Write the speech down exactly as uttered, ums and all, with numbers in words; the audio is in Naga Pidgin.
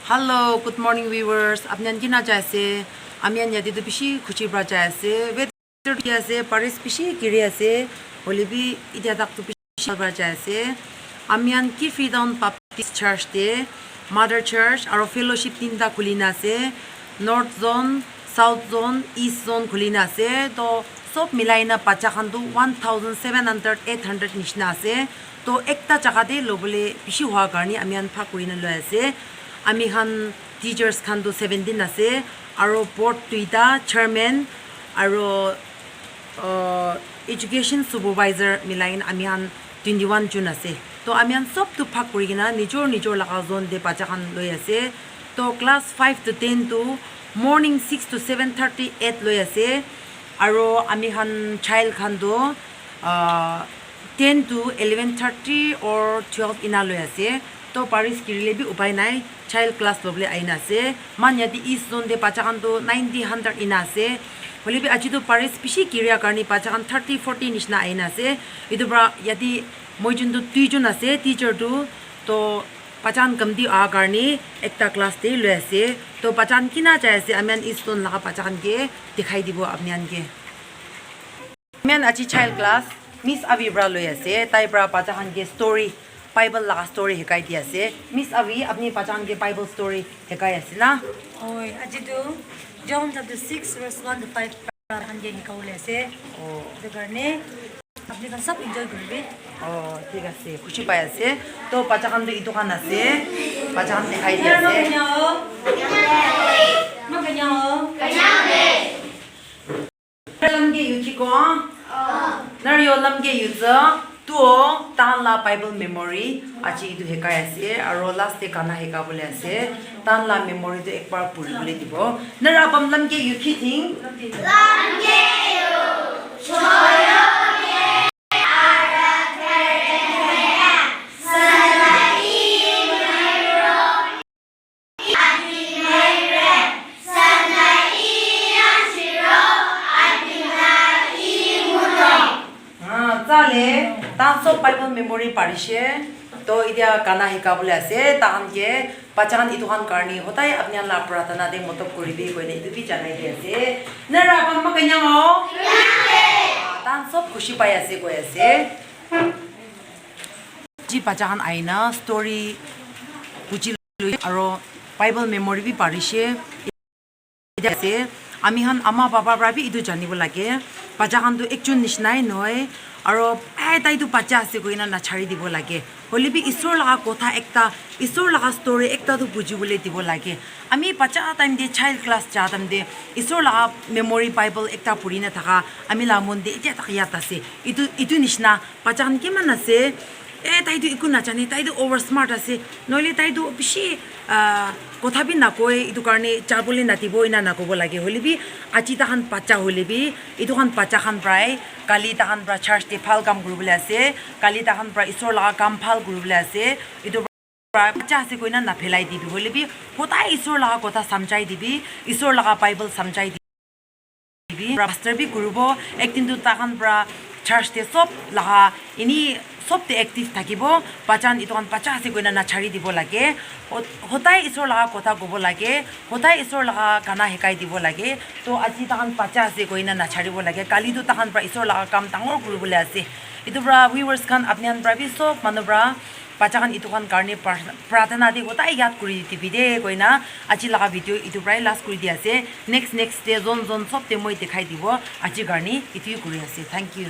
Hello, good morning viewers. Apni khan kina jai ase? Ami khan yate tu bishi khushi pra jai ase. Weather thik ase, baris bishi giri ase. Hoile bi itia tak tu bishi pra jai ase. Ami khan Kiphire Town Baptist Church te Mother Church aro fellowship tinta khuli na ase. North Zone, South Zone, East Zone khuli na ase. To sob milai na bacha khan tu one thousand seven hundred, eight hundred nishina ase. To ekta jaga te lobole bishi hua karne ami khan bhag kuri na loi ase. Ami khan teachers khan tu seventeen ase, aro board duita, chairman, aro uh, education supervisor milai na ami khan twenty one jon ase. To ami khan sob tu bhag kuri kena nijor nijor laga zone te bacha khan loi ase. To class five to ten tu morning six to seven thirty eight loi ase. Aro ami khan child khan tu uh, ten to eleven thirty or twelve ina loi ase. To baris girile bi upai nai, child class lobole aina ase. Man yate East Zone te bacha khan tu ninety, hundred ina ase. Hoile bi aji tu baris bishi giria karne bacha khan thirty, forty nishina aina ase. Etu pra yate moi jun tu duijon ase, teacher tu. To bacha khan kamti aha karne ekta class te loi ase. To bacha khan kina jai ase, ami khan East Zone laga bacha khan ke dikhai dibo apni khan ke. Ami khan aji child class Miss Avi pra loi ase, tai pra bacha khan ke story, Bible laga story hikai di ase. Miss Avi, apni bacha khan ke Bible story hikai ase na? Oi, aji tu John chapter six verse one to five pra khan ke hikabole ase. Oh. Etu karne apni khan sob enjoy kuribi. Oh, thik ase, khushi pai ase. To bacha khan tu etu khan ase, bacha khan dikhai di ase. Lamke yuchi ko. Nar yo lamke yuza. Tuo tan la Bible memory aji etu hekai ase aro last te gana heka bole ase. Tan la memory tu ekbar puri bole dibo. Nar abam lamke yuchi thing. Ah, tsale, tahan sob Bible memory parishe. To, itia gana hika bole ase, tahan ke, bacha khan itu khan karni, hodai apni khan la pratana te motob kuribi koine itu bi janai di ase. Nara apa ma kanya ho? Ah, tahan sob khushi pai ase koi ase. Ji bacha khan aina story buji loi aro Bible memory bi parishe. Ase, ami khan ama baba pra bi itu janibo lage, bacha khan tu ekjon nishinai nohoi, aro, "Ai, tai tu bacha ase," koina nachari dibo lage. Hoile bi Isor laga kotha ekta, Isor laga story ekta tu bujibole dibo lage. Ami bacha time te, child class ja time te, Isor laga memory Bible ekta purina thaka ami la mon te itia tak yad ase. Itu, itu nishina bacha khan kiman ase, "Eh, tai tu eku najane, tai tu over smart ase, nohole tai tu bishi, ah, kotha bi nakoi, itu karne jabole nadibo," ina nakobo lage. Hoile bi, aji tahan bacha hoile bi, itu khan bacha khan prai, kali tahan pra church te bhal kam kuribole ase, kali tahan pra Isor laga kam bhal kuribole ase, itu pra bacha ase koina naphelai dibi. Hoile bi, hodai Isor laga kotha samjhai dibi, Isor laga Bible samjhai dibi. Pastor bi kuribo, ekdin tu tahan pra church te sob laga, ini sob te active thakibo, bacha khan itu khan bacha ase koina nachari dibo lage, ho-, hodai Isor laga kotha kobo lage, hodai Isor laga gana hekai dibo lage. To aji tahan bacha ase koina nacharibo lage, kali tu tahan pra Isor laga kam dangor kuribole ase. Itu pra viewers khan apni khan pra bi sob manu pra bacha khan itu khan karne pra-, pratana te hodai yad kuri dibi de koina aji laga video itu prai last kuri di ase. Next, next te zon zon sob te moi dikhai dibo. Aji karne itu kuri ase. Thank you.